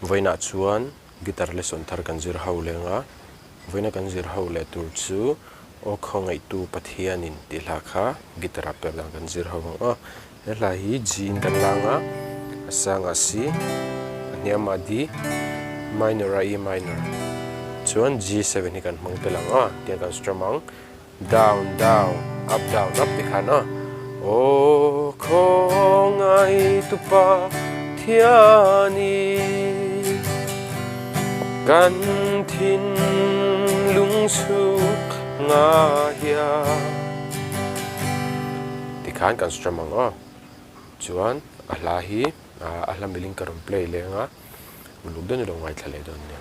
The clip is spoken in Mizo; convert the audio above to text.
Vawiinah chuan guitar lesson thar kan zir ho leng a, vawiina kan zir ho leh tur chu Aw Khawngaihtu Pathianin tih hla kha guitar ah pek dan kan zir ho ang a. He hla hi G in kan lang a, a sangah C, a hniamah D, minor ah E minor. Chuan G7 hi kan hmang tel ang a, tiang kan strum ang. Down, down, up, down, up ti khan a. Aw Khawngaihtu Pathiani kan thinlung chhuk ngahia. Tikhan kan strum ang aw. Chuan a hla hi a hla miling ka rawn play leng a, uluk deuhin i lo ngaithla leh dawn nia.